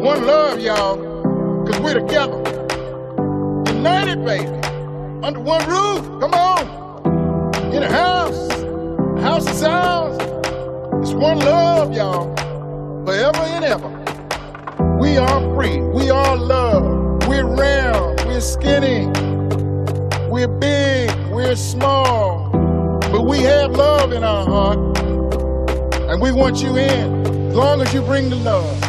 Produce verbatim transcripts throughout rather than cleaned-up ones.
One love, y'all, because we're together. United, baby. Under one roof. Come on. In a house. A house of sounds. It's one love, y'all. Forever and ever. We are free. We are love. We're round. We're skinny. We're big. We're small. But we have love in our heart. And we want you in as long as you bring the love.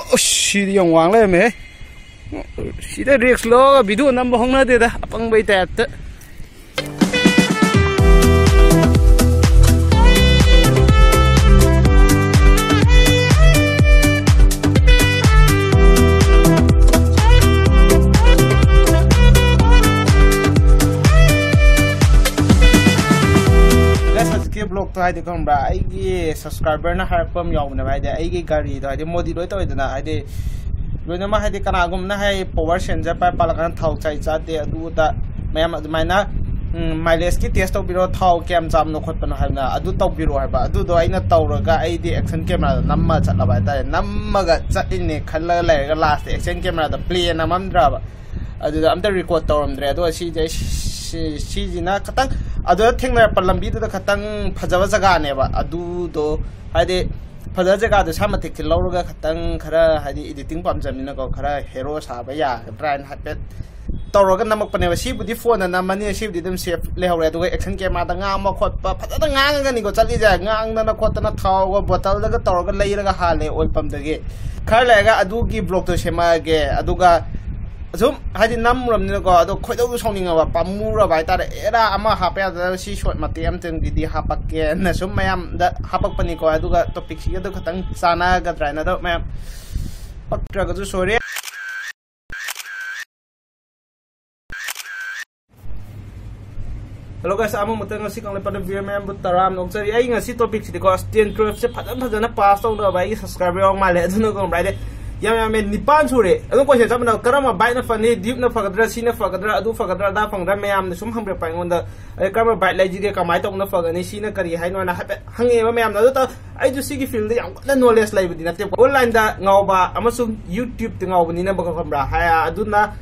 ꯑꯁ, ꯁꯤꯗꯤ ꯌꯥꯝ ꯋꯥꯡ ꯂꯩꯔꯝꯃꯦꯍꯦ꯫ ꯁꯤꯗ ꯔꯤꯛꯁ ꯂꯧꯔꯒ video ꯅꯝꯕ ꯍꯧꯅꯗꯦꯗ, ꯑꯄꯪꯕꯩ ꯇꯥꯏꯞꯇ꯫ Guys, ꯍꯧꯖꯤꯛꯀꯤ ꯕ꯭ꯂꯣꯛꯇꯣ ꯍꯥꯏꯗꯤ ꯈꯪꯕ꯭ꯔꯥ, ꯑꯩꯒꯤ ꯁꯕꯁꯀ꯭ꯔꯥꯏꯕꯔꯅ ꯍꯥꯏꯔꯛꯄ ꯑꯃ ꯌꯥꯎꯕꯅꯦꯕ꯫ ꯍꯥꯏꯗꯤ ꯑꯩꯒꯤ ꯒꯥꯔꯤꯗꯣ ꯍꯥꯏꯗꯤ ꯃꯣꯗꯤ ꯂꯣꯏ ꯇꯧꯋꯤꯗꯅ, ꯍꯥꯏꯗꯤ ꯂꯣꯏꯅꯃꯛ ꯍꯥꯏꯗꯤ ꯀꯅꯥꯒꯨꯝꯕꯅ ꯍꯥꯏ ꯄꯋꯥꯔ ꯁꯦꯟꯁꯔ ꯄꯥꯏ ꯄꯥꯜꯂꯀꯥꯟꯗ ꯊꯥꯎ ꯆꯥꯏ ꯆꯥꯗꯦ ꯑꯗꯨ ꯑꯗꯥ ꯃꯌꯥꯝ ꯑꯗꯨꯃꯥꯏꯅ, ꯎꯝ, ꯃꯥꯏꯂꯦꯖꯀꯤ ꯇꯦꯁ ꯇꯧꯕꯤꯔꯣ, ꯊꯥꯎ ꯀꯌꯥꯝ ꯆꯥꯕꯅꯣ ꯈꯣꯠꯄꯅꯣ ꯍꯥꯏꯕꯅ ꯑꯗꯨ ꯇꯧꯕꯤꯔꯣ ꯍꯥꯏꯕ꯫ ꯑꯗꯨꯗꯣ ꯑꯩꯅ ꯇꯧꯔꯒ ꯑꯩꯗꯤ ꯑꯦꯛꯁꯟ ꯀꯦꯃꯦꯔꯥꯗ ꯅꯝꯃ ꯆꯠꯂꯕ ꯍꯥꯏꯇꯥꯔꯦ꯫ ꯅꯝꯃꯒ ꯆꯠꯂꯤꯅꯦ ꯈꯜꯂꯒ ꯂꯩꯔꯒ ꯂꯥꯁꯇ ꯑꯦꯛꯁꯟ ꯀꯦꯃꯦꯔꯥꯗ ꯄ꯭ꯂꯦ ꯅꯝꯃꯝꯗ꯭ꯔꯕ꯫ ꯑꯗꯨꯗ ꯑꯝꯇ ꯔꯦꯀꯣꯔꯗ ꯇꯧꯔꯝꯗ꯭ꯔꯦ꯫ ꯑꯗꯣ ꯁꯤꯁꯦ, ꯁꯤ-, ꯁꯤꯁꯤꯅ ꯈꯇꯪ ꯑꯗꯨꯗ ꯊꯦꯡꯅꯔꯛꯄ ꯂꯝꯕꯤꯗꯨꯗ ꯈꯇꯪ ꯐꯖꯕ ꯖꯒꯥꯅꯦꯕ꯫ ꯑꯗꯨꯗꯣ ꯍꯥꯏꯗꯤ ꯐꯖꯕ ꯖꯒꯥꯗꯣ ꯏꯁꯥ ꯃꯇꯤꯛꯁꯦ ꯂꯧꯔꯒ ꯈꯇꯪ ꯈꯔ ꯍꯥꯏꯗꯤ ꯏꯗꯤꯇꯤꯡ ꯄꯥꯝꯖꯕꯅꯤꯅꯀꯣ, ꯈꯔ ꯍꯦꯔꯣ ꯁꯥꯕ ꯌꯥꯒꯗ꯭ꯔꯥ ꯍꯥꯏꯅ ꯍꯥꯏꯐꯦꯠ ꯇꯧꯔꯒ ꯅꯝꯃꯛꯄꯅꯦꯕ꯫ ꯁꯤꯕꯨꯗꯤ ꯐꯣꯟꯗ ꯅꯝꯃꯅꯤ, ꯁꯤꯕꯨꯗꯤ ꯑꯗꯨꯝ ꯁꯦꯐ ꯂꯩꯍꯧꯔꯦ꯫ ꯑꯗꯨꯒ ꯑꯦꯛꯁꯟ ꯀꯦꯃꯦꯔꯥꯗ ꯉꯥꯡꯕ ꯈꯣꯠꯄ ꯐꯖꯅ ꯉꯥꯡꯉꯒꯅꯤꯀꯣ ꯆꯠꯂꯤꯁꯦ꯫ ꯉꯥꯡꯗꯅ ꯈꯣꯠꯇꯅ ꯊꯥꯎꯒ ꯕꯣꯇꯜꯗꯒ ꯇꯧꯔꯒ ꯂꯩꯔꯒ ꯍꯥꯜꯂꯦ ꯑꯣꯏꯜ ꯄꯝꯗꯒꯤ꯫ ꯈꯔ ꯂꯩꯔꯒ ꯑꯗꯨꯒꯤ ꯕ꯭ꯂꯣꯛꯇꯣ ꯁꯦꯝꯃꯛꯑꯒꯦ꯫ ꯑꯗꯨꯒ ꯁꯨꯝ ꯍꯥꯏꯗꯤ ꯅꯝꯃꯨꯔꯕꯅꯤꯅꯀꯣ, ꯑꯗꯣ ꯈꯣꯏꯗꯧꯗꯨ ꯁꯥꯎꯅꯤꯡꯉꯕ, ꯄꯥꯝꯃꯨꯔꯕ ꯍꯥꯏꯇꯥꯔꯦ꯫ ꯑꯦꯔꯥ, ꯑꯃ ꯍꯥꯞꯄ ꯌꯥꯗꯅ ꯁꯤ ꯁꯣꯔꯠ ꯃꯇꯦꯛ ꯑꯃꯇꯪꯒꯤꯗꯤ ꯍꯥꯞꯄꯛꯀꯦꯅ ꯁꯨꯝ ꯃꯌꯥꯝꯗ ꯍꯥꯞꯄꯛꯄꯅꯤꯀꯣ꯫ ꯑꯗꯨꯒ ꯇꯣꯄꯤꯛꯁꯤꯒ ꯑꯗꯨ ꯈꯇꯪ ꯆꯥꯟꯅꯒꯗ꯭ꯔꯥ ꯍꯥꯏꯅ꯫ ꯑꯗꯣ ꯃꯌꯥꯝ ꯄꯛꯇ꯭ꯔꯒꯁꯨ ꯁꯣꯔꯤ꯫ Hello guys, ꯑꯃꯃꯛꯇ ꯉꯁꯤ ꯀꯪꯂꯩꯄꯥꯛꯇ ꯚꯤꯌꯔ ꯃꯌꯥꯝꯕꯨ ꯇꯔꯥꯝꯅ ꯑꯣꯛꯆꯔꯤ꯫ ꯑꯩ ꯉꯁꯤ ꯇꯣꯄꯤꯛꯁꯤꯗꯤꯀꯣ, ꯇꯦꯟ ꯇꯨꯋꯦꯜꯐꯁꯦ ꯐꯖꯅ ꯐꯖꯅ ꯄꯥꯁ ꯇꯧꯅꯕ ꯑꯩꯒꯤ ꯁꯕꯁꯀ꯭ꯔꯥꯏꯕꯔ ꯌꯥꯎ ꯃꯥꯜꯂꯦ꯫ ꯑꯗꯨꯅ ꯀꯣ ꯕ꯭ꯔꯥꯏꯗꯦ ꯌꯥꯝ ꯌꯥꯝꯃꯦ, ꯅꯤꯄꯥꯟ ꯁꯨꯔꯦ꯫ ꯑꯗꯨꯝ ꯀꯣꯏꯁꯟ ꯆꯞ ꯃꯥꯟꯅꯕ, ꯀꯔꯝꯕ ꯕꯥꯏꯛꯅ ꯐꯅꯤ, ꯗ꯭ꯌꯨꯞꯅ ꯐꯒꯗ꯭ꯔꯥ, ꯁꯤꯅ ꯐꯒꯗ꯭ꯔꯥ, ꯑꯗꯨ ꯐꯒꯗ꯭ꯔꯥ, ꯑꯗꯥ ꯐꯒꯗ꯭ꯔꯥ, ꯃꯌꯥꯝꯅ ꯁꯨꯝ ꯍꯪꯕꯤꯔꯛꯄ ꯑꯩꯉꯣꯟꯗ, ꯑꯩ ꯀꯔꯝꯕ ꯕꯥꯏꯛ ꯂꯩꯁꯤꯒꯦ, ꯀꯃꯥꯏꯅ ꯇꯧꯕꯅ ꯐꯒꯅꯤ, ꯁꯤꯅ ꯀꯔꯤ ꯍꯥꯏꯅꯣ ꯍꯥꯏꯅ ꯍꯥꯏꯐꯦꯠ ꯍꯪꯉꯛꯑꯦꯕ ꯃꯌꯥꯝꯅ꯫ ꯑꯗꯨ ꯇ-, ꯑꯩꯁꯨ ꯁꯤꯒꯤ ꯐꯤꯜꯗ ꯌꯥꯝ ꯀꯟꯅ ꯅꯣꯂꯦꯖ ꯂꯩꯕꯗꯤ ꯅꯠꯇꯦ, ꯑꯣꯟꯂꯥꯏꯟꯗ ꯉꯥꯎꯕ ꯑꯃꯁꯨꯡ ꯌꯨꯇ꯭ꯌꯨꯕꯇ ꯉꯥꯎꯕꯅꯤꯅ ꯈꯪꯕ꯭ꯔꯥ, ꯍꯥꯏ-, ꯑꯗꯨꯅ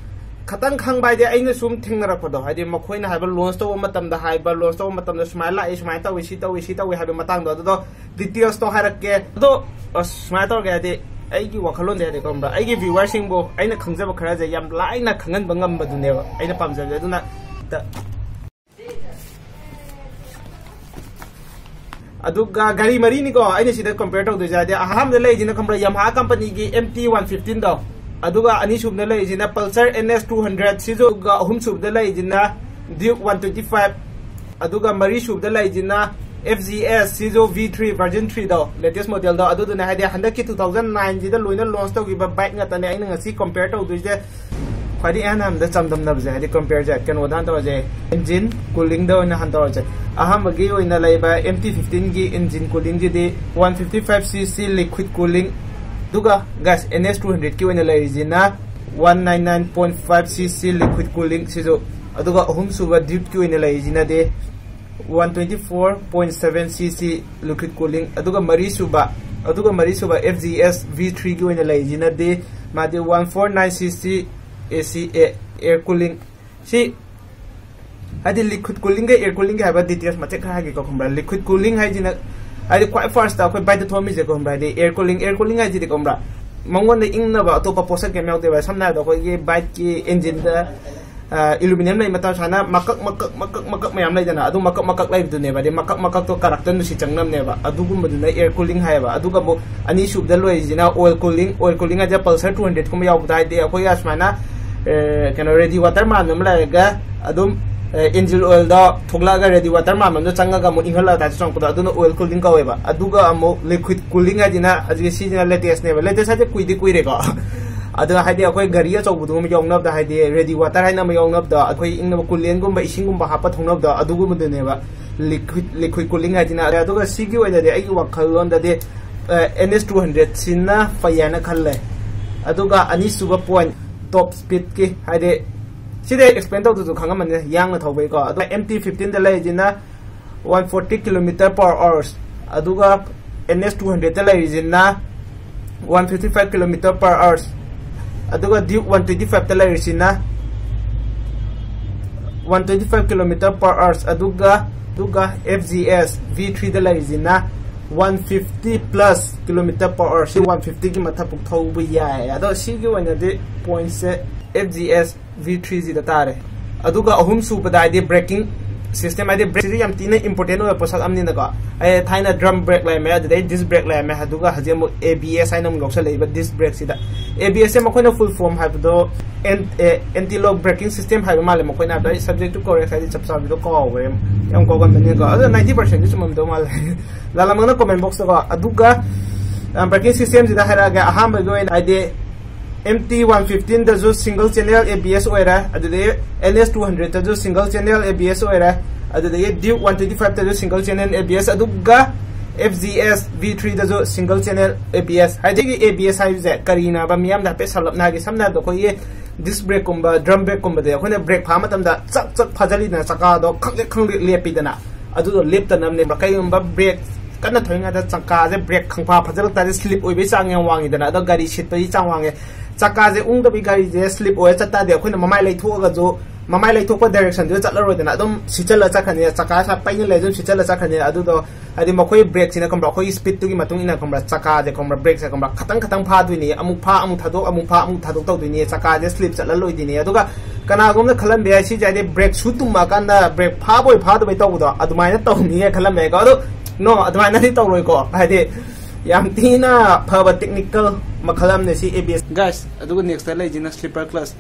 ꯈꯇꯪ ꯈꯪꯕ ꯍꯥꯏꯗꯤ ꯑꯩꯅ ꯁꯨꯝ ꯊꯦꯡꯅꯔꯛꯄꯗꯣ, ꯍꯥꯏꯗꯤ ꯃꯈꯣꯏꯅ ꯍꯥꯏꯕ ꯂꯣꯟꯁ ꯇꯧꯕ ꯃꯇꯝꯗ ꯍꯥꯏꯕ, ꯂꯣꯟꯁ ꯇꯧꯕ ꯃꯇꯝꯗ ꯁꯨꯃꯥꯏꯅ ꯂꯥꯛꯏ, ꯁꯨꯃꯥꯏꯅ ꯇꯧꯏ, ꯁꯤ ꯇꯧꯏ, ꯁꯤ ꯇꯧꯏ ꯍꯥꯏꯕ ꯃꯇꯥꯡꯗꯣ, ꯑꯗꯨꯗꯣ ꯗꯤꯇꯦꯜꯁꯇꯣ ꯍꯥꯏꯔꯛꯀꯦ꯫ ꯑꯗꯣ ꯑꯁ, ꯁꯨꯃꯥꯏꯅ ꯇꯧꯔꯒꯦ ꯍꯥꯏꯗꯤ, ꯑꯩꯒꯤ ꯋꯥꯈꯜꯂꯣꯟꯁꯦ ꯍꯥꯏꯗꯤ ꯈꯪꯕ꯭ꯔꯥ, ꯑꯩꯒꯤ ꯚ꯭ꯌꯨꯋꯔꯁꯤꯡꯕꯨ ꯑꯩꯅ ꯈꯪꯖꯕ ꯈꯔꯁꯦ ꯌꯥꯝ ꯂꯥꯏꯅ ꯈꯪꯍꯟꯕ ꯉꯝꯕꯗꯨꯅꯦꯕ ꯑꯩꯅ ꯄꯥꯝꯖꯕꯁꯦ꯫ ꯑꯗꯨꯅ ꯇ-, ꯑꯗꯨꯒ ꯒꯥꯔꯤ ꯃꯔꯤꯅꯤꯀꯣ ꯑꯩꯅ ꯁꯤꯗ ꯀꯝꯄꯤꯌꯔ ꯇꯧꯗꯣꯏꯁꯦ ꯍꯥꯏꯗꯤ, ꯑꯍꯥꯟꯕꯗ ꯂꯩꯔꯤꯁꯤꯅ ꯈꯪꯕ꯭ꯔꯥ, ꯌꯥꯝꯍꯥ ꯀꯝꯄꯅꯤꯒꯤ ꯑꯦꯝ ꯇꯤ ꯋꯥꯟ ꯐꯤꯐꯇꯤꯟꯗꯣ, ꯑꯗꯨꯒ ꯑꯅꯤꯁꯨꯕꯗ ꯂꯩꯔꯤꯁꯤꯅ Pulsar N S two hundred ꯁꯤꯁꯨ, ꯑꯗꯨꯒ ꯑꯍꯨꯝꯁꯨꯕꯗ ꯂꯩꯔꯤꯁꯤꯅ ꯗ꯭ꯌꯨꯛ ꯋꯥꯟ ꯇ꯭ꯋꯦꯟꯇꯤ ꯐꯥꯏꯚ, ꯑꯗꯨꯒ ꯃꯔꯤꯁꯨꯕꯗ ꯂꯩꯔꯤꯁꯤꯅ ꯑꯦꯐ ꯖꯤ ꯑꯦꯁ ꯁꯤꯁꯨ ꯚꯤ ꯊ꯭ꯔꯤ ꯚꯔꯖꯟ ꯊ꯭ꯔꯤꯗꯣ, ꯂꯦꯇꯦꯁ ꯃꯣꯗꯦꯜꯗꯣ꯫ ꯑꯗꯨꯗꯨꯅ ꯍꯥꯏꯗꯤ ꯍꯟꯗꯛꯀꯤ ꯇꯨ ꯊꯥꯎꯖꯟ ꯅꯥꯏꯟꯁꯤꯗ ꯂꯣꯏꯅ ꯂꯣꯟꯁ ꯇꯧꯈꯤꯕ ꯕꯥꯏꯛ ꯉꯥꯛꯇꯅꯦ ꯑꯩꯅ ꯉꯁꯤ ꯀꯝꯄꯤꯌꯔ ꯇꯧꯗꯣꯏꯁꯦ꯫ ꯈ꯭ꯋꯥꯏꯗꯒꯤ ꯑꯍꯥꯟ ꯑꯍꯥꯟꯕꯗ ꯆꯥꯡꯗꯝꯅꯕꯁꯦ ꯍꯥꯏꯗꯤ ꯀꯝꯄꯤꯌꯔꯁꯦ ꯀꯩꯅꯣꯗ ꯍꯥꯟꯅ ꯇꯧꯔꯁꯦ, ꯏꯟꯖꯤꯟ ꯀꯨꯂꯤꯡꯗ ꯑꯣꯏꯅ ꯍꯥꯟꯅ ꯇꯧꯔꯁꯦ꯫ ꯑꯍꯥꯟꯕꯒꯤ ꯑꯣꯏꯅ ꯂꯩꯕ ꯑꯦꯝ ꯇꯤ ꯐꯤꯐꯇꯤꯟꯒꯤ ꯏꯟꯖꯤꯟ ꯀꯨꯂꯤꯡꯁꯤꯗꯤ one fifty five C C liquid cooling, ꯑꯗꯨꯒ ꯒꯥꯏꯁ ꯑꯦꯟ ꯑꯦꯁ ꯇꯨ ꯍꯟꯗ꯭ꯔꯦꯠꯀꯤ ꯑꯣꯏꯅ ꯂꯩꯔꯤꯁꯤꯅ one nine nine point five C C liquid cooling ꯁꯤꯁꯨ, ꯑꯗꯨꯒ ꯑꯍꯨꯝꯁꯨꯕ ꯗ꯭ꯌꯨꯛꯀꯤ ꯑꯣꯏꯅ ꯂꯩꯔꯤꯁꯤꯅꯗꯤ one twenty four point seven C C liquid cooling, ꯑꯗꯨꯒ ꯃꯔꯤꯁꯨꯕ, ꯑꯗꯨꯒ ꯃꯔꯤꯁꯨꯕ ꯑꯦꯐ ꯖꯤ ꯑꯦꯁ ꯚꯤ ꯊ꯭ꯔꯤꯒꯤ ꯑꯣꯏꯅ ꯂꯩꯔꯤꯁꯤꯅꯗꯤ ꯃꯥꯗꯤ ꯋꯥꯟ ꯐꯣꯔ ꯅꯥꯏꯟ ꯁꯤ ꯁꯤ ꯑꯦ ꯁꯤ ꯑꯦ ꯑꯦꯌꯔ ꯀꯨꯂꯤꯡ꯫ ꯁꯤ ꯍꯥꯏꯗꯤ ꯂꯤꯀ꯭ꯋꯤꯠ ꯀꯨꯂꯤꯡꯒ ꯑꯦꯌꯔ ꯀꯨꯂꯤꯡꯒ ꯍꯥꯏꯕ ꯗꯤꯇꯦꯜꯁ ꯃꯇꯦꯛ ꯈꯔ ꯍꯥꯏꯒꯦꯀꯣ ꯈꯪꯕ꯭ꯔꯥ? ꯂꯤꯀ꯭ꯋꯤꯠ ꯀꯨꯂꯤꯡ ꯍꯥꯏꯁꯤꯅ ꯍꯥꯏꯗꯤ ꯈ꯭ꯋꯥꯏ ꯐꯥꯔꯁꯇ ꯑꯩꯈꯣꯏ ꯕꯥꯏꯛꯇ ꯊꯣꯛꯑꯝꯃꯤꯁꯦ ꯈꯪꯕ꯭ꯔꯥ? ꯍꯥꯏꯗꯤ ꯑꯦꯌꯔ ꯀꯨꯂꯤꯡ, ꯑꯦꯌꯔ ꯀꯨꯂꯤꯡ ꯍꯥꯏꯁꯤꯗꯤ ꯈꯪꯕ꯭ꯔꯥ, ꯃꯉꯣꯟꯗ ꯏꯪꯅꯕ ꯑꯇꯣꯞꯄ ꯄꯣꯠꯁꯛ ꯀꯩꯝ ꯌꯥꯎꯗꯦꯕ꯫ ꯁꯝꯅ ꯍꯥꯏꯔꯕꯗ ꯑꯩꯈꯣꯏꯒꯤ ꯕꯥꯏꯛꯀꯤ ꯏꯟꯖꯤꯟꯗ ꯑꯦꯂꯨꯃꯤꯅꯤꯌꯝ ꯂꯩ ꯃꯇꯝ ꯁꯨꯃꯥꯏꯅ ꯃꯀꯛ ꯃꯀꯛ ꯃꯀꯛ ꯃꯀꯛ ꯃꯌꯥꯝ ꯂꯩꯗꯅ, ꯑꯗꯨ ꯃꯀꯛ ꯃꯀꯛ ꯂꯩꯕꯗꯨꯅꯦꯕ꯫ ꯍꯥꯏꯗꯤ ꯃꯀꯛ ꯃꯀꯛꯇꯣ ꯀꯔꯛꯇ ꯅꯨꯡꯁꯤꯠ ꯆꯪꯅꯕꯅꯦꯕ, ꯑꯗꯨꯒꯨꯝꯕꯗꯨꯅ ꯑꯦꯌꯔ ꯀꯨꯂꯤꯡ ꯍꯥꯏꯌꯦꯕ꯫ ꯑꯗꯨꯒ ꯑꯃꯨꯛ ꯑꯅꯤꯁꯨꯕꯗ ꯂꯣꯏꯔꯤꯁꯤꯅ ꯑꯣꯏꯜ ꯀꯨꯂꯤꯡ꯫ ꯑꯣꯏꯜ ꯀꯨꯂꯤꯡ ꯍꯥꯏꯁꯦ ꯄꯜꯁꯔ ꯇꯨ ꯍꯟꯗ꯭ꯔꯦꯠꯀꯨꯝꯕ ꯌꯥꯎꯕꯗ ꯍꯥꯏꯗꯤ ꯑꯩꯈꯣꯏꯒꯤ ꯑꯁꯨꯃꯥꯏꯅ ꯑꯦ, ꯀꯩꯅꯣ, ꯔꯦꯗꯤ ꯋꯥꯇꯔ ꯃꯥꯟꯕ ꯑꯃ ꯂꯩꯔꯒ ꯑꯗꯨꯝ, ꯑꯦ, ꯏꯟꯖꯤꯟ ꯑꯣꯏꯜꯗꯣ ꯊꯣꯛꯂꯛꯑꯒ ꯔꯦꯗꯤ ꯋꯥꯇꯔ ꯃꯥꯟꯕ ꯑꯃꯗꯣ ꯆꯪꯉꯒ ꯑꯃꯨꯛ ꯏꯪꯍꯜꯂꯒ ꯇꯥꯏꯞꯇ ꯆꯪꯉꯛꯄꯗꯣ, ꯑꯗꯨꯅ ꯑꯣꯏꯜ ꯀꯨꯂꯤꯡ ꯀꯧꯋꯦꯕ꯫ ꯑꯗꯨꯒ ꯑꯃꯨꯛ ꯂꯤꯀ꯭ꯋꯤꯠ ꯀꯨꯂꯤꯡ ꯍꯥꯏꯁꯤꯅ ꯍꯧꯖꯤꯛ ꯁꯤꯁꯤꯅ ꯂꯦꯇꯦꯁꯅꯦꯕ꯫ ꯂꯦꯇꯦꯁ ꯍꯥꯏꯁꯦ ꯀꯨꯏꯗꯤ ꯀꯨꯏꯔꯦꯀꯣ꯫ ꯑꯗꯣ ꯍꯥꯏꯗꯤ ꯑꯩꯈꯣꯏ ꯒꯥꯔꯤ ꯑꯆꯧꯕꯗꯨꯒꯨꯝꯕ ꯌꯥꯎꯅꯕꯗ, ꯍꯥꯏꯗꯤ ready water ꯍꯥꯏꯅ ꯑꯃ ꯌꯥꯎꯅꯕꯗ, ꯑꯩꯈꯣꯏ ꯏꯪꯅꯕ coolant ꯒꯨꯝꯕ, ꯏꯁꯤꯡꯒꯨꯝꯕ ꯍꯥꯞꯄ ꯊꯧꯅꯕꯗꯣ, ꯑꯗꯨꯒꯨꯝꯕꯗꯨꯅꯦꯕ liquid, liquid cooling ꯍꯥꯏꯁꯤꯅ꯫ ꯑꯗꯨꯒ ꯁꯤꯒꯤ ꯑꯣꯏꯅꯗꯤ ꯑꯩꯒꯤ ꯋꯥꯈꯜꯂꯣꯟꯗꯗꯤ, ꯑꯦꯟ ꯑꯦꯁ ꯇꯨ ꯍꯟꯗ꯭ꯔꯦꯠꯁꯤꯅ ꯐꯩ ꯍꯥꯏꯅ ꯈꯜꯂꯦ꯫ ꯑꯗꯨꯒ ꯑꯅꯤꯁꯨꯕ point, top speed ꯀꯤ, ꯍꯥꯏꯗꯤ ꯁꯤꯗꯤ explain ꯇꯧꯗ꯭ꯔꯁꯨ ꯈꯪꯉꯝꯃꯅꯤ, ꯌꯥꯡꯅ ꯊꯧꯕꯩꯀꯣ꯫ ꯑꯗꯣ M T fifteen ꯗ ꯂꯩꯔꯤꯁꯤꯅ one forty kilometer per hours, ꯑꯗꯨꯒ N S two hundred ꯇ ꯂꯩꯔꯤꯁꯤꯅ one fifty five kilometer per hours, ꯑꯗꯨꯒ Duke one twenty five ꯇ ꯂꯩꯔꯤꯁꯤꯅ one twenty five kilometer per hours, ꯑꯗꯨꯒ ꯑꯗꯨꯒ F Z S V three ꯗ ꯂꯩꯔꯤꯁꯤꯅ one fifty plus kilometer per hour, ꯁꯤ one fifty ꯒꯤ ꯃꯊꯛ ꯄꯨꯛ ꯊꯧꯕ ꯌꯥꯏ꯫ ꯑꯗꯣ ꯁꯤꯒꯤ ꯑꯣꯏꯅꯗꯤ point ꯁꯦ F Z S V three ꯁꯤꯗ ꯇꯥꯔꯦ꯫ ꯑꯗꯨꯒ ꯑꯍꯨꯝ ꯁꯨꯕꯗ ꯍꯥꯏꯗꯤ braking system, ꯍꯥꯏꯗꯤ brake ꯁꯤꯗꯤ ꯌꯥꯝ ꯊꯤꯅ important ꯑꯣꯏꯕ ꯄꯣꯠꯁꯛ ꯑꯃꯅꯤꯅꯀꯣ꯫ ꯑꯩ ꯊꯥꯏꯅ drum brake ꯂꯩꯔꯝꯃꯦ, ꯑꯗꯨꯗꯩ disc brake ꯂꯩꯔꯝꯃꯦ, ꯑꯗꯨꯒ ꯍꯧꯖꯤꯛ ꯑꯃꯨꯛ A B S ꯍꯥꯏꯅ ꯑꯃꯨꯛ ꯌꯥꯎꯁꯜꯂꯛꯏꯕ disc brake ꯁꯤꯗ꯫ A B S ꯁꯦ ꯃꯈꯣꯏꯅ full form ꯍꯥꯏꯕꯗꯣ anti lock braking system ꯍꯥꯏꯕ ꯃꯥꯜꯂꯦ ꯃꯈꯣꯏꯅ ꯍꯥꯏꯕꯗꯣ꯫ ꯑꯩ subject to correct ꯍꯥꯏꯗꯤ ꯆꯞ ꯆꯥꯕꯤꯗꯣ ꯀꯥꯎꯈ꯭ꯔꯦ, ꯌꯥꯝ ꯀꯥꯎꯒꯟꯕꯅꯤꯅꯀꯣ꯫ ꯑꯗꯣ ninety percent ꯗꯤ ꯆꯨꯝꯃꯝꯗꯧ ꯃꯥꯜꯂꯦ꯫ ꯂꯥꯜꯂꯝꯃꯒꯅ comment box ꯇꯀꯣ꯫ ꯑꯗꯨꯒ braking system ꯁꯤꯗ ꯍꯥꯏꯔꯛꯑꯒꯦ꯫ ꯑꯍꯥꯟꯕꯒꯤ ꯑꯣꯏꯅ ꯍꯥꯏꯗꯤ M T one fifteen ꯗꯁꯨ single channel A B S ꯑꯣꯏꯔꯦ, ꯑꯗꯨꯗꯒꯤ N S two hundred ꯇꯁꯨ single channel A B S ꯑꯣꯏꯔꯦ, ꯑꯗꯨꯗꯒꯤ Duke one twenty five ꯇꯁꯨ single channel A B S, ꯑꯗꯨꯒ F Z S V three ꯗꯁꯨ single channel A B S꯫ ꯍꯥꯏꯗꯤ A B S ꯍꯥꯏꯕꯁꯦ ꯀꯔꯤꯅꯣ ꯍꯥꯏꯕ ꯃꯤꯌꯥꯝꯗ ꯍꯥꯏꯐꯦꯠ ꯁꯝꯂꯞꯅ ꯍꯥꯏꯒꯦ꯫ ꯁꯝꯅ ꯍꯥꯏꯔꯕꯗ ꯑꯩꯈꯣꯏꯒꯤ disc brake ꯀꯨꯝꯕ, drum brake ꯀꯨꯝꯕꯗꯤ ꯑꯩꯈꯣꯏꯅ brake ꯐꯥꯕ ꯃꯇꯝꯗ ꯆꯛ ꯆꯛ ꯐꯥꯖꯜꯂꯤꯗꯅ, ꯆꯀꯥꯗꯣ ꯈꯪꯂꯦꯞ ꯈꯪꯂꯦꯞ ꯂꯦꯞꯄꯤꯗꯅ, ꯑꯗꯨꯗꯣ ꯂꯦꯞꯇꯅꯕꯅꯦꯕ꯫ ꯀꯩꯒꯨꯝꯕ brake ꯀꯟꯅ ꯊꯧꯔꯤꯉꯩꯗ ꯆꯀꯥꯁꯦ brake ꯈꯪꯐꯥ ꯐꯥꯖꯤꯜꯂꯛ ꯇꯥꯔꯗꯤ slip ꯑꯣꯏꯕꯒꯤ ꯆꯥꯡ ꯌꯥꯝ ꯋꯥꯡꯉꯤꯗꯅ, ꯑꯗꯣ ꯒꯥꯔꯤ ꯁꯤꯠꯄꯒꯤ ꯆꯥꯡ ꯋꯥꯡꯉꯦ꯫ ꯆꯀꯥꯁꯦ ꯎꯪꯗꯕꯤ ꯒꯥꯔꯤꯁꯦ slip ꯑꯣꯏꯔ ꯆꯠ ꯇꯥꯔꯗꯤ ꯑꯩꯈꯣꯏꯅ ꯃꯃꯥꯏ ꯂꯩꯊꯣꯛꯑꯒꯁꯨ, ꯃꯃꯥꯏ ꯂꯩꯊꯣꯛꯄ direction ꯗꯨꯗ ꯆꯠꯂꯔꯣꯏꯗꯅ, ꯑꯗꯨꯝ ꯁꯤꯠꯆꯜꯂ ꯆꯠꯈ꯭ꯔꯅꯤ꯫ ꯆꯀꯥ ꯁꯥ ꯄꯩꯅ ꯂꯩ ꯑꯗꯨꯝ ꯁꯤꯠꯆꯜꯂ ꯆꯠꯈ꯭ꯔꯅꯤ꯫ ꯑꯗꯨꯗꯣ ꯍꯥꯏꯗꯤ ꯃꯈꯣꯏ brake ꯁꯤꯅ ꯈꯪꯕ꯭ꯔꯥ, ꯑꯩꯈꯣꯏꯒꯤ speed ꯇꯨꯒꯤ ꯃꯇꯨꯡ ꯏꯟꯅ ꯈꯪꯕ꯭ꯔꯥ, ꯆꯀꯥꯁꯦ ꯈꯪꯕ꯭ꯔꯥ, brake ꯁꯦ ꯈꯪꯕ꯭ꯔꯥ, ꯈꯇꯪ ꯈꯇꯪ ꯐꯥꯗꯣꯏꯅꯤ꯫ ꯑꯃꯨꯛ ꯐꯥ ꯑꯃꯨꯛ ꯊꯥꯗꯣꯛ, ꯑꯃꯨꯛ ꯐꯥ ꯑꯃꯨꯛ ꯊꯥꯗꯣꯛ ꯇꯧꯗꯣꯏꯅꯤ꯫ ꯆꯀꯥꯁꯦ slip ꯆꯠꯍꯜꯂꯣꯏꯗꯣꯏꯅꯤ꯫ ꯑꯗꯨꯒ ꯀꯅꯥꯒꯨꯝꯕꯅ ꯈꯜꯂꯝꯕ ꯌꯥꯏ, ꯁꯤꯁꯦ ꯍꯥꯏꯗꯤ brake shoe ꯇꯨꯝꯃꯛꯑꯀꯥꯟꯗ brake ꯐꯥꯕꯣꯏ ꯐꯥꯗꯕꯣꯏ ꯇꯧꯕꯗꯣ ꯑꯗꯨꯃꯥꯏꯅ ꯇꯧꯅꯤꯌꯦ ꯈꯜꯂꯝꯕ ꯌꯥꯏꯀꯣ꯫ ꯑꯗꯣ no, ꯑꯗꯨꯃꯥꯏꯅꯗꯤ ꯇꯧꯔꯣꯏꯀꯣ꯫ ꯍꯥꯏꯗꯤ ꯌꯥꯝ ꯊꯤꯅ ꯐꯕ technical ꯃꯈꯜ ꯑꯃꯅꯦ ꯁꯤ A B S꯫ Guys, ꯑꯗꯨꯒ next ꯇ ꯂꯩꯁꯤꯅ slipper clutch꯫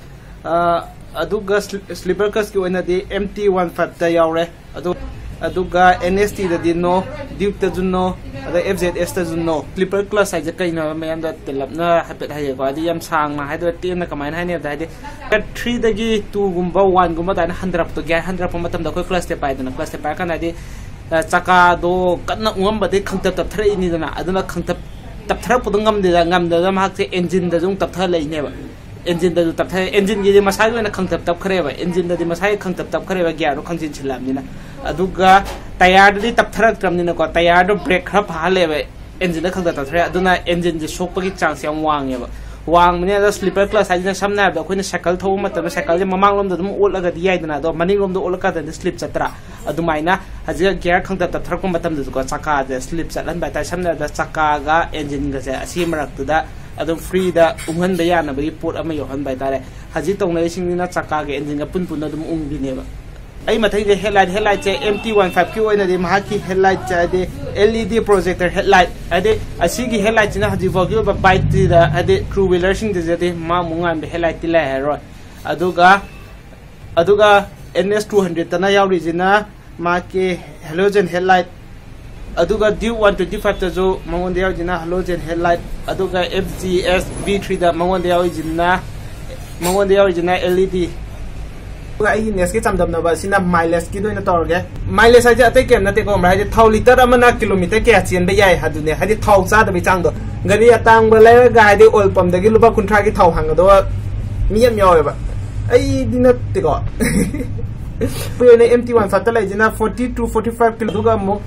ꯑꯥ, ꯑꯗꯨꯒ sli-, slipper clutch ꯀꯤ ꯑꯣꯏꯅꯗꯤ M T one five ꯇ ꯌꯥꯎꯔꯦ꯫ ꯑꯗꯣ ꯑꯗꯨꯒ ꯑꯦꯟ ꯑꯦꯁ ꯇꯤꯗꯗꯤ ꯅꯣ, ꯗ꯭ꯌꯨꯛꯇꯁꯨ ꯅꯣ, ꯑꯗ ꯑꯦꯐ ꯖꯦꯠ ꯑꯦꯁꯇꯁꯨ ꯅꯣ꯫ ꯁ꯭ꯂꯤꯄꯔ ꯀ꯭ꯂꯁ ꯍꯥꯏꯁꯦ ꯀꯩꯅꯣ ꯍꯥꯏꯕ ꯃꯌꯥꯝꯗ ꯇꯦꯜꯂꯞꯅ ꯍꯥꯏꯐꯦꯠ ꯍꯥꯏꯒꯦꯀꯣ꯫ ꯍꯥꯏꯗꯤ ꯌꯥꯝ ꯁꯥꯡꯅ ꯍꯥꯏꯗꯣꯏꯔꯥ ꯇꯦꯟꯅ ꯀꯃꯥꯏꯅ ꯍꯥꯏꯅꯤ ꯍꯥꯏꯕꯗ, ꯍꯥꯏꯗꯤ ꯊ꯭ꯔꯤꯗꯒꯤ ꯇꯨꯒꯨꯝꯕ ꯋꯥꯟꯒꯨꯝꯕ ꯑꯗꯨꯃꯥꯏꯅ ꯍꯟꯊꯔꯛꯄꯗꯣ, ꯒꯤꯌꯥꯔ ꯍꯟꯊꯔꯛꯄ ꯃꯇꯝꯗ ꯑꯩꯈꯣꯏ ꯀ꯭ꯂꯁ ꯇꯦꯞ ꯄꯥꯏꯗꯅ, ꯀ꯭ꯂꯁ ꯇꯦꯞ ꯄꯥꯏꯔꯀꯥꯟꯗ ꯍꯥꯏꯗꯤ ꯑ, ꯆꯀꯥꯗꯣ ꯀꯟꯅ ꯎꯡꯉꯝꯕꯗꯒꯤ ꯈꯪꯇꯞ ꯇꯞꯊꯔꯛꯏꯅꯤꯗꯅ꯫ ꯑꯗꯨꯅ ꯈꯪꯇꯞ ꯇꯞꯊꯔꯛꯄꯗꯣ ꯉꯝꯗꯦꯗ, ꯉꯝꯗꯗꯅ ꯃꯍꯥꯛꯁꯦ ꯑꯦꯟꯖꯤꯟꯗꯁꯨ ꯑꯃꯨꯛ ꯇꯞꯊꯔ ꯂꯩꯅꯦꯕ꯫ ꯑꯦꯟꯖꯤꯟꯗꯁꯨ ꯇꯞꯊꯔꯦ, ꯑꯦꯟꯖꯤꯟꯒꯤꯗꯤ ꯃꯁꯥꯒꯤ ꯑꯣꯏꯅ ꯈꯪꯇꯞ ꯇꯞꯈ꯭ꯔꯦꯕ, ꯑꯦꯟꯖꯤꯟꯗꯗꯤ ꯃꯁꯥꯒꯤ ꯈꯪꯇꯞ ꯇꯞꯈ꯭ꯔꯦꯕ, ꯒꯤꯌꯥꯔꯗꯣ ꯈꯪꯖꯤꯟꯁꯤꯜꯂꯛꯑꯕꯅꯤꯅ꯫ ꯑꯗꯨꯒ ꯇꯌꯥꯔꯗꯗꯤ ꯇꯞꯊꯔꯛꯇ꯭ꯔꯕꯅꯤꯅꯀꯣ, ꯇꯌꯥꯔꯗꯣ ꯕ꯭ꯔꯦꯛ ꯈꯔ ꯐꯥꯍꯜꯂꯦꯕ, ꯑꯦꯟꯖꯤꯟꯗ ꯈꯪꯇꯞ ꯇꯞꯊꯔꯦ꯫ ꯑꯗꯨꯅ ꯑꯦꯟꯖꯤꯟꯁꯦ ꯁꯣꯛꯄꯒꯤ ꯆꯥꯟꯁ ꯌꯥꯝ ꯋꯥꯡꯉꯦꯕ꯫ ꯋꯥꯡꯕꯅꯦ꯫ ꯑꯗ ꯁ꯭ꯂꯤꯄꯔ ꯀ꯭ꯂꯁ ꯍꯥꯏꯁꯤꯅ ꯁꯝꯅ ꯍꯥꯏꯔꯕꯗ ꯑꯩꯈꯣꯏꯅ ꯁꯥꯏꯀꯜ ꯊꯧꯕ ꯃꯇꯝꯗ ꯁꯥꯏꯀꯜꯁꯦ ꯃꯃꯥꯡꯂꯣꯝꯗ ꯑꯗꯨꯝ ꯑꯣꯠꯂꯒꯗꯤ ꯌꯥꯏꯗꯅ, ꯑꯗꯣ ꯃꯅꯤꯡꯂꯣꯝꯗ ꯑꯣꯠꯂꯀꯥꯟꯗꯗꯤ ꯁ꯭ꯂꯤꯞ ꯆꯠꯇ꯭ꯔꯥ? ꯑꯗꯨꯃꯥꯏꯅ ꯍꯧꯖꯤꯛ ꯒꯤꯌꯔ ꯈꯪꯇꯞ ꯇꯞꯊꯔꯛꯄ ꯃꯇꯝꯗꯁꯨꯀꯣ, ꯆꯀꯥꯁꯦ ꯁ꯭ꯂꯤꯞ ꯆꯠꯍꯟꯕ ꯍꯥꯏꯇꯥꯔꯦ꯫ ꯁꯝꯅ ꯍꯥꯏꯔꯕꯗ ꯆꯀꯥꯒ ꯑꯦꯟꯖꯤꯟꯒꯁꯦ ꯑꯁꯤ ꯃꯔꯛꯇꯨꯗ ꯑꯗꯨꯝ ꯐ꯭ꯔꯤꯗ ꯎꯪꯍꯟꯕ ꯌꯥꯅꯕꯒꯤ ꯄꯣꯠ ꯑꯃ ꯌꯥꯎꯍꯟꯕ ꯍꯥꯏꯇꯥꯔꯦ꯫ ꯍꯧꯖꯤꯛ ꯇꯧꯅꯔꯤꯁꯤꯡꯁꯤꯅ ꯆꯀꯥꯒ ꯑꯦꯟꯖꯤꯟꯒ ꯄꯨꯟ ꯄꯨꯟꯅ ꯑꯗꯨꯝ ꯎꯪꯕꯤꯅꯦꯕ꯫ ꯑꯩ ꯃꯊꯪꯁꯦ ꯍꯦꯠꯂꯥꯏꯠ, ꯍꯦꯠꯂꯥꯏꯠꯁꯦ ꯑꯦꯝ ꯇꯤ ꯋꯥꯟ ꯐꯥꯏꯚꯀꯤ ꯑꯣꯏꯅꯗꯤ ꯃꯍꯥꯛꯀꯤ ꯍꯦꯠꯂꯥꯏꯠꯁꯦ ꯍꯥꯏꯗꯤ ꯑꯦꯜ ꯏ ꯗꯤ ꯄ꯭ꯔꯣꯖꯦꯛꯇꯔ ꯍꯦꯠꯂꯥꯏꯠ, ꯍꯥꯏꯗꯤ ꯑꯁꯤꯒꯤ ꯍꯦꯠꯂꯥꯏꯠꯁꯤꯅ ꯍꯧꯖꯤꯛ ꯐꯥꯎꯒꯤ ꯑꯣꯏꯕ ꯕꯥꯏꯛꯁꯤꯗ, ꯍꯥꯏꯗꯤ ꯇꯨ ꯋꯤꯂꯔꯁꯤꯡꯗꯗꯤ ꯃꯥꯃꯨꯛ ꯉꯥꯟꯕ ꯍꯦꯠꯂꯥꯏꯠꯇꯤ ꯂꯩꯔꯔꯣꯏ꯫ ꯑꯗꯨꯒ ꯑꯗꯨꯒ ꯑꯦꯟ ꯑꯦꯁ ꯇꯨ ꯍꯟꯗ꯭ꯔꯦꯗꯇꯅ ꯌꯥꯎꯔꯤꯁꯤꯅ ꯃꯥꯒꯤ ꯍꯦꯂꯣꯖꯦꯟ ꯍꯦꯠꯂꯥꯏꯠ, ꯑꯗꯨꯒ ꯗ꯭ꯌꯨꯛ ꯋꯥꯟ ꯇ꯭ꯋꯦꯟꯇꯤ ꯐꯥꯏꯚꯇꯁꯨ ꯃꯉꯣꯟꯗ ꯌꯥꯎꯔꯤꯁꯤꯅ ꯍꯦꯂꯣꯖꯦꯟ ꯍꯦꯠꯂꯥꯏꯠ, ꯑꯗꯨꯒ ꯑꯦꯐ ꯖꯤ ꯑꯦꯁ ꯚꯤ ꯊ꯭ꯔꯤꯗ ꯃꯉꯣꯟꯗ ꯌꯥꯎꯔꯤꯁꯤꯅ, ꯃꯉꯣꯟꯗ ꯌꯥꯎꯔꯤꯁꯤꯅ ꯑꯦꯜ ꯏ ꯗꯤ꯫ ꯑꯗꯨꯒ ꯑꯩꯒꯤ ꯅꯦꯛꯁꯀꯤ ꯆꯥꯡꯗꯝꯅꯕ ꯑꯁꯤꯅ ꯃꯥꯏꯂꯦꯖꯀꯤꯗ ꯑꯣꯏꯅ ꯇꯧꯔꯒꯦ꯫ ꯃꯥꯏꯂꯦꯖ ꯍꯥꯏꯁꯦ ꯑꯇꯩ ꯀꯩꯝ ꯅꯠꯇꯦꯀꯣ, ꯈꯪꯕ꯭ꯔꯥ? ꯍꯥꯏꯗꯤ ꯊꯥꯎ ꯂꯤꯇꯔ ꯑꯃꯅ ꯀꯤꯂꯣꯃꯤꯇꯔ ꯀꯌꯥ ꯆꯦꯟꯕ ꯌꯥꯏ ꯍꯥꯏꯗꯨꯅꯦ, ꯍꯥꯏꯗꯤ ꯊꯥꯎ ꯆꯥꯗꯕꯒꯤ ꯆꯥꯡꯗꯣ꯫ ꯒꯥꯔꯤ ꯑꯇꯥꯡꯕ ꯂꯩꯔꯒ ꯍꯥꯏꯗꯤ ꯑꯣꯏꯜ ꯄꯝꯗꯒꯤ ꯂꯨꯄꯥ ꯀꯨꯟꯊ꯭ꯔꯥꯒꯤ ꯊꯥꯎ ꯍꯥꯡꯒꯗꯧꯕ ꯃꯤ ꯌꯥꯝ ꯌꯥꯎꯋꯦꯕ꯫ ꯑꯩꯗꯤ ꯅꯠꯇꯦꯀꯣ꯫ ꯑꯩꯈꯣꯏ ꯑꯣꯏꯅ ꯑꯦꯝ ꯇꯤ ꯋꯥꯟ ꯐꯥꯏꯚꯇ ꯂꯩꯁꯤꯅ forty two forty five kilo, ꯑꯗꯨꯒ ꯑꯃꯨꯛ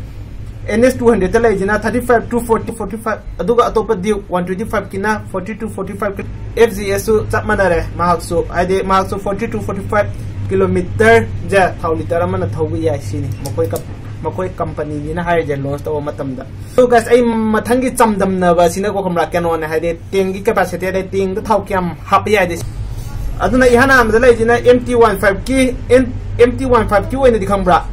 ꯑꯦꯟ ꯑꯦꯁ ꯇꯨ ꯍꯟꯗ꯭ꯔꯦꯗꯇ ꯂꯩꯁꯤꯅ thirty five two forty, forty five, ꯑꯗꯨꯒ ꯑꯇꯣꯞꯄ ꯗ꯭ꯌꯨꯛ ꯋꯥꯟ ꯇ꯭ꯋꯦꯟꯇꯤ ꯐꯥꯏꯚꯀꯤꯅ forty two forty five. F G ꯑꯦꯁꯁꯨ ꯆꯞ ꯃꯥꯟꯅꯔꯦ, ꯃꯍꯥꯛꯁꯨ ꯍꯥꯏꯗꯤ ꯃꯍꯥꯛꯁꯨ ꯐꯣꯔꯇꯤ ꯇꯨ ꯐꯣꯔꯇꯤ ꯐꯥꯏꯚ ꯀꯤꯂꯣꯃꯤꯇꯔꯁꯦ ꯊꯥꯎ ꯂꯤꯇꯔ ꯑꯃꯅ ꯊꯧꯕ ꯌꯥꯏ ꯁꯤꯅꯤ ꯃꯈꯣꯏ ꯀꯝ-, ꯃꯈꯣꯏ ꯀꯝꯄꯅꯤꯅꯤꯅ ꯍꯥꯏꯔꯤꯁꯦ ꯂꯣꯟꯁ ꯇꯧꯕ ꯃꯇꯝꯗ꯫ ꯑꯗꯣ ꯒꯥꯏꯁ, ꯑꯩ ꯃꯊꯪꯒꯤ ꯆꯥꯡꯗꯝꯅꯕ ꯑꯁꯤꯅꯀꯣ, ꯈꯪꯕ꯭ꯔꯥ, ꯀꯩꯅꯣꯅꯦ, ꯍꯥꯏꯗꯤ ꯇꯦꯡꯒꯤ ꯀꯦꯄꯥꯁꯤꯇꯤ, ꯍꯥꯏꯗꯤ ꯇꯦꯡꯗ ꯊꯥꯎ ꯀꯌꯥꯝ ꯍꯥꯞꯄ ꯌꯥꯏꯗꯤ꯫ ꯑꯗꯨꯅ ꯏꯍꯥꯟ ꯑꯍꯥꯟꯕꯗ ꯂꯩꯁꯤꯅ ꯑꯦꯝ ꯇꯤ ꯋꯥꯟ ꯐꯥꯏꯚꯀꯤ, ꯑꯦꯝ ꯇꯤ ꯋꯥꯟ ꯐꯥꯏꯚꯀꯤ ꯑꯣꯏꯅꯗꯤ, ꯈꯪꯕ꯭ꯔꯥ,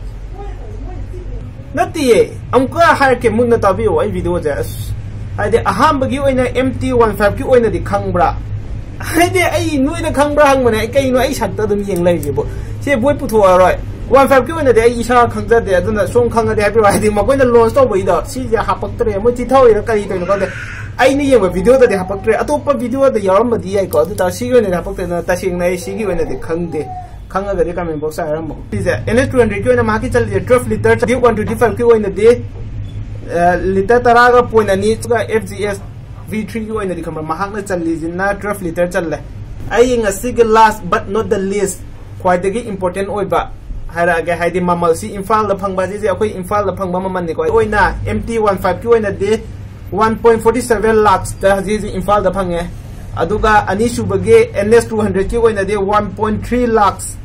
ꯅꯠꯇꯤꯌꯦ, ꯑꯃꯨꯛꯀ ꯍꯥꯏꯔꯛꯀꯦ, ꯃꯨꯟꯅ ꯇꯥꯕꯤꯌꯣ ꯑꯩ ꯚꯤꯗꯤꯑꯣꯁꯦ꯫ ꯑꯁ, ꯍꯥꯏꯗꯤ ꯑꯍꯥꯟꯕꯒꯤ ꯑꯣꯏꯅ ꯑꯦꯝ ꯇꯤ ꯋꯥꯟ ꯐꯥꯏꯚꯀꯤ ꯑꯣꯏꯅꯗꯤ, ꯈꯪꯕ꯭ꯔꯥ? ꯍꯥꯏꯗꯤ ꯑꯩ ꯅꯣꯏꯗ ꯈꯪꯕ꯭ꯔꯥ ꯍꯪꯕꯅꯦ, ꯑꯩ ꯀꯩꯅꯣ ꯑꯩ ꯁꯛꯇ ꯑꯗꯨꯝ ꯌꯦꯡ ꯂꯩꯔꯤꯁꯤꯕꯣ? ꯁꯤ ꯕꯣꯏ ꯄꯨꯊꯣꯛꯑꯔꯣꯏ꯫ ꯋꯥꯟ ꯐꯥꯏꯚꯀꯤ ꯑꯣꯏꯅꯗꯤ ꯑꯩ ꯏꯁꯥ ꯈꯪꯖꯗꯦ, ꯑꯗꯨꯅ ꯁꯣꯝ ꯈꯪꯉꯗꯤ ꯍꯥꯏꯕꯤꯔꯣ꯫ ꯍꯥꯏꯗꯤ ꯃꯈꯣꯏꯅ ꯂꯣꯟꯁ ꯇꯧꯕꯒꯤꯗꯣ ꯁꯤꯁꯦ ꯍꯥꯄꯛꯇ꯭ꯔꯦ, ꯃꯣꯏ ꯆꯤꯊꯍꯧꯔꯤꯔ ꯀꯔꯤ ꯇꯧꯔꯤꯅꯣ ꯈꯪꯗꯦ꯫ ꯑꯩꯅ ꯌꯦꯡꯕ ꯚꯤꯗꯤꯑꯣꯗꯗꯤ ꯍꯥꯄꯛꯇ꯭ꯔꯦ, ꯑꯇꯣꯞꯄ ꯚꯤꯗꯤꯑꯣꯗ ꯌꯥꯎꯔꯝꯕꯗꯤ ꯌꯥꯏꯀꯣ, ꯑꯗꯨ ꯇꯥꯔꯁꯨ ꯁꯤꯒꯤ ꯑꯣꯏꯅꯗꯤ ꯍꯥꯄꯛꯇꯦ, ꯑꯗꯨꯅ ꯇꯁꯦꯡꯅ ꯑꯩ ꯁꯤꯒꯤ ꯑꯣꯏꯅꯗꯤ ꯈꯪꯗꯦ꯫ ꯈꯪꯉꯒꯗꯤ ꯀꯃꯦꯟ ꯕꯣꯛꯁꯇ ꯍꯥꯏꯔꯝꯃꯣ꯫ ꯁꯤꯁꯦ ꯑꯦꯟ ꯑꯦꯁ ꯇꯨ ꯍꯟꯗ꯭ꯔꯦꯗꯀꯤ ꯑꯣꯏꯅ ꯃꯍꯥꯛꯀꯤ ꯆꯜꯂꯤꯁꯦ twelve litre, Duke one twenty ꯐꯥꯏꯚꯀꯤ ꯑꯣꯏꯅꯗꯤ ꯂꯤꯇꯔ ꯇꯔꯥꯒ ꯄꯣꯏꯟ ꯑꯅꯤ, ꯑꯗꯨꯒ ꯑꯦꯐ ꯖꯤ ꯑꯦꯁ ꯚꯤ ꯊ꯭ꯔꯤꯒꯤ ꯑꯣꯏꯅꯗꯤ ꯈꯪꯕ꯭ꯔꯥ, ꯃꯍꯥꯛꯅ ꯆꯜꯂꯤꯁꯤꯅ ꯇꯨꯋꯦꯜꯐ ꯂꯤꯇꯔ ꯆꯜꯂꯦ꯫ ꯑꯩꯒꯤ ꯉꯁꯤꯒꯤ last but not the least, ꯈ꯭ꯋꯥꯏꯗꯒꯤ ꯏꯝꯄꯣꯔꯇꯦꯟ ꯑꯣꯏꯕ ꯍꯥꯏꯔꯛꯑꯒꯦ, ꯍꯥꯏꯗꯤ ꯃꯃꯜꯁꯤ ꯏꯝꯐꯥꯜꯗ ꯐꯪꯕ ꯑꯁꯤꯁꯦ ꯑꯩꯈꯣꯏ ꯏꯝꯐꯥꯜꯗ ꯐꯪꯕ ꯃꯃꯜꯅꯤꯀꯣ꯫ ꯑꯣꯏꯅ ꯑꯦꯝ ꯇꯤ ꯋꯥꯟ ꯐꯥꯏꯚꯀꯤ ꯑꯣꯏꯅꯗꯤ ꯋꯥꯟ ꯄꯣꯏꯟ ꯐꯣꯔꯇꯤ ꯁꯚꯦꯟ ꯂꯥꯛꯁꯇ ꯍꯧꯖꯤꯛ ꯍꯧꯖꯤꯛ ꯏꯝꯐꯥꯜꯗ ꯐꯪꯉꯦ꯫ ꯑꯗꯨꯒ ꯑꯅꯤꯁꯨꯕꯒꯤ ꯑꯦꯟ ꯑꯦꯁ ꯇꯨ ꯍꯟꯗ꯭ꯔꯦꯗꯀꯤ ꯑꯣꯏꯅꯗꯤ ꯋꯥꯟ ꯄꯣꯏꯟ ꯊ꯭ꯔꯤ ꯂꯥꯛꯁ,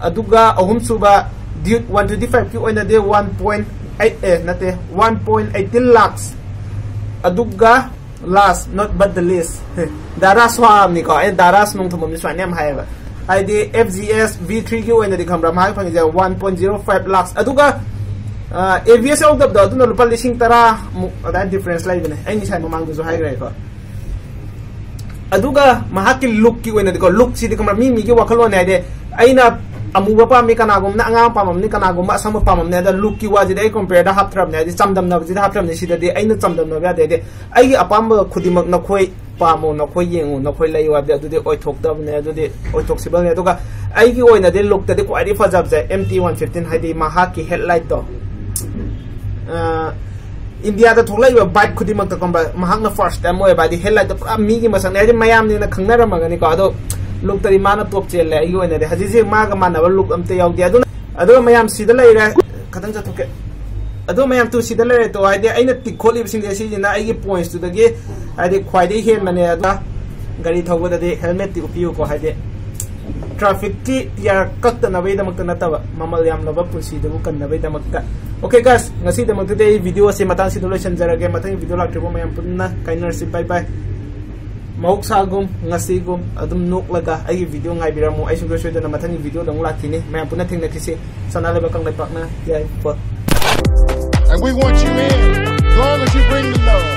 ꯑꯗꯨꯒ ꯑꯍꯨꯝꯁꯨꯕ ꯗ꯭ꯌꯨꯛ ꯋꯥꯟ ꯇ꯭ꯋꯦꯟꯇꯤ ꯐꯥꯏꯚꯀꯤ ꯑꯣꯏꯅꯗꯤ ꯋꯥꯟ ꯄꯣꯏꯟ ꯑꯩꯠ, ꯑꯦ, ꯅꯠꯇꯦ, ꯋꯥꯟ ꯄꯣꯏꯟ ꯑꯩꯠꯇꯤꯟ ꯂꯥꯛꯁ, ꯑꯗꯨꯒ last not but the least, ꯗꯥꯔꯥ ꯁ꯭ꯋꯥꯝꯅꯤꯀꯣ꯫ ꯑꯩ ꯗꯥꯔꯥ ꯅꯣꯡꯊꯣꯝꯕꯝꯗꯤ ꯁꯨꯃꯥꯏꯅ ꯌꯥꯝ ꯍꯥꯏꯌꯦꯕ, ꯍꯥꯏꯗꯤ ꯑꯦꯐ ꯖꯤ ꯑꯦꯁ ꯚꯤ ꯊ꯭ꯔꯤꯒꯤ ꯑꯣꯏꯅꯗꯤ ꯈꯪꯕ꯭ꯔꯥ, ꯃꯍꯥꯛ ꯐꯪꯉꯤꯁꯦ one point zero five lakh, ꯑꯗꯨꯒ ꯑꯦ ꯕꯤ ꯑꯦꯁ ꯌꯥꯎꯗꯕꯗꯣ ꯑꯗꯨꯅ ꯂꯨꯄꯥ ꯂꯤꯁꯤꯡ ꯇꯔꯥꯃꯨꯛ ꯑꯗꯨꯃꯥꯏꯅ ꯗꯤꯐ꯭ꯔꯦꯟꯁ ꯂꯩꯕꯅꯦ, ꯑꯩ ꯉꯁꯥꯏ ꯃꯃꯥꯡꯗꯁꯨ ꯍꯥꯏꯈ꯭ꯔꯦꯀꯣ꯫ ꯑꯗꯨꯒ ꯃꯍꯥꯛꯀꯤ ꯂꯨꯛꯀꯤ ꯑꯣꯏꯅꯗꯤꯀꯣ, ꯂꯨꯛꯁꯤꯗꯤ ꯈꯪꯕ꯭ꯔꯥ, ꯃꯤ ꯃꯤꯒꯤ ꯋꯥꯈꯜꯂꯣꯟꯅꯦ꯫ ꯍꯥꯏꯗꯤ ꯑꯩꯅ ꯑꯃꯨꯕ ꯄꯥꯝꯃꯤ, ꯀꯅꯥꯒꯨꯝꯕꯅ ꯑꯉꯥꯡ ꯄꯥꯝꯃꯝꯅꯤ, ꯀꯅꯥꯒꯨꯝꯕ ꯑꯁꯪꯕ ꯄꯥꯝꯃꯝꯅꯤ꯫ ꯑꯗ ꯂꯨꯛꯀꯤ ꯋꯥꯁꯤꯗꯤ ꯑꯩ ꯀꯝꯄꯦꯌꯔꯗ ꯍꯥꯞꯇ꯭ꯔꯕꯅꯦ, ꯍꯥꯏꯗꯤ ꯆꯥꯡꯗꯝꯅꯕꯁꯤꯗ ꯍꯥꯞꯇ꯭ꯔꯕꯅꯦ꯫ ꯁꯤꯗꯗꯤ ꯑꯩꯅ ꯆꯥꯡꯗꯝꯅꯕ ꯌꯥꯗꯦ꯫ ꯍꯥꯏꯗꯤ ꯑꯩꯒꯤ ꯑꯄꯥꯝꯕ ꯈꯨꯗꯤꯡꯃꯛ ꯅꯈꯣꯏ ꯄꯥꯝꯃꯣ, ꯅꯈꯣꯏ ꯌꯦꯡꯉꯨ, ꯅꯈꯣꯏ ꯂꯩꯌꯨ ꯍꯥꯏꯕꯗꯤ ꯑꯗꯨꯗꯤ ꯑꯣꯏꯊꯣꯛꯇꯕꯅꯦ, ꯑꯗꯨꯗꯤ ꯑꯣꯏꯊꯣꯛꯁꯤꯕꯜꯅꯦ꯫ ꯑꯗꯨꯒ ꯑꯩꯒꯤ ꯑꯣꯏꯅꯗꯤ ꯂꯨꯛꯇꯗꯤ ꯈ꯭ꯋꯥꯏꯗꯒꯤ ꯐꯖꯕꯁꯦ ꯑꯦꯝ ꯇꯤ ꯋꯥꯟ ꯐꯤꯐꯇꯤꯟ, ꯍꯥꯏꯗꯤ ꯃꯍꯥꯛꯀꯤ ꯍꯦꯗꯂꯥꯏꯠꯇꯣ꯫ ꯏꯟꯗꯤꯌꯥꯗ ꯊꯣꯛꯂꯛꯏꯕ ꯕꯥꯏꯛ ꯈꯨꯗꯤꯡꯃꯛꯇ ꯀꯝꯕ ꯃꯍꯥꯛꯅ ꯐꯥꯔꯁ ꯇꯥꯏꯝ ꯑꯣꯏꯕ, ꯍꯥꯏꯗꯤ ꯍꯦꯗꯂꯥꯏꯠꯇꯣ ꯄꯨꯔꯥ ꯃꯤꯒꯤ ꯃꯁꯛꯅꯦ꯫ ꯍꯥꯏꯗꯤ ꯃꯌꯥꯝꯅ ꯈꯪꯅꯔꯝꯃꯒꯅꯤꯀꯣ, ꯑꯗꯣ ꯂꯨꯛꯇꯗꯤ ꯃꯥꯅ ꯇꯣꯞ ꯆꯦꯜꯂꯦ ꯑꯩꯒꯤ ꯑꯣꯏꯅꯗꯤ꯫ ꯍꯧꯖꯤꯛꯁꯦ ꯃꯥꯒ ꯃꯥꯟꯅꯕ ꯂꯨꯛ ꯑꯝꯇ ꯌꯥꯎꯗꯦ꯫ ꯑꯗꯨꯅ, ꯑꯗꯨꯒ ꯃꯌꯥꯝ ꯁꯤꯗ ꯂꯩꯔꯦ, ꯈꯤꯇꯪ ꯆꯠꯊꯣꯛꯀꯦ꯫ ꯑꯗꯨꯒ ꯃꯌꯥꯝ ꯇꯨ ꯁꯤꯗ ꯂꯩꯔꯦ ꯇꯣ, ꯍꯥꯏꯗꯤ ꯑꯩꯅ ꯇꯤꯛ ꯈꯣꯠꯂꯤꯕꯁꯤꯡꯁꯦ ꯁꯤꯁꯤꯅ ꯑꯩꯒꯤ ꯄꯣꯏꯟꯠꯁꯇꯨꯗꯒꯤ ꯍꯥꯏꯗꯤ ꯈ꯭ꯋꯥꯏꯗꯒꯤ ꯍꯦꯟꯕꯅꯦ꯫ ꯑꯗꯨꯒ ꯒꯥꯔꯤ ꯊꯧꯕꯗꯗꯤ ꯍꯦꯜꯃꯦꯠꯇꯤ ꯎꯞꯄꯤꯌꯨꯀꯣ, ꯍꯥꯏꯗꯤ ꯇ꯭ꯔꯥꯐꯤꯛꯀꯤ ꯇꯤꯌꯥꯔ ꯀꯛꯇꯅꯕꯒꯤꯗꯃꯛꯇ ꯅꯠꯇꯕ, ꯃꯃꯜ ꯌꯥꯝꯂꯕ ꯄꯨꯟꯁꯤꯗꯕꯨ ꯀꯟꯅꯕꯒꯤꯗꯃꯛꯇ꯫ Okay guys, ꯉꯁꯤꯗꯃꯛꯇꯗꯤ ꯑꯩ ꯚꯤꯗꯤꯑꯣ ꯑꯁꯤ ꯃꯇꯥꯡꯁꯤꯗ ꯂꯣꯏꯁꯤꯟꯖꯔꯒꯦ꯫ ꯃꯊꯪꯒꯤ ꯚꯤꯗꯤꯑꯣ ꯂꯥꯛꯇ꯭ꯔꯤꯕ ꯃꯌꯥꯝ ꯄꯨꯟꯅ ꯀꯥꯏꯅꯔꯁꯤ꯫ Bye bye. ꯃꯍꯧꯁꯥꯒꯨꯝ ꯉꯁꯤꯒꯨꯝ ꯑꯗꯨꯝ ꯅꯣꯛꯂꯒ ꯑꯩꯒꯤ ꯚꯤꯗꯤꯑꯣ ꯉꯥꯏꯕꯤꯔꯝꯃꯨ꯫ ꯑꯩ ꯁꯨꯡꯁꯣꯏ ꯁꯣꯏꯗꯅ ꯃꯊꯪꯒꯤ ꯚꯤꯗꯤꯑꯣꯗ ꯑꯃꯨꯛ ꯂꯥꯛꯈꯤꯅꯤ꯫ ꯃꯌꯥꯝ ꯄꯨꯟꯅ ꯊꯦꯡꯅꯈꯤꯁꯤ꯫ ꯁꯅꯥ ꯂꯩꯕꯥꯛ ꯀꯪꯂꯩꯄꯥꯛꯅ ꯌꯥꯏꯐꯕ꯫ And we want you in. As long as you bring the love.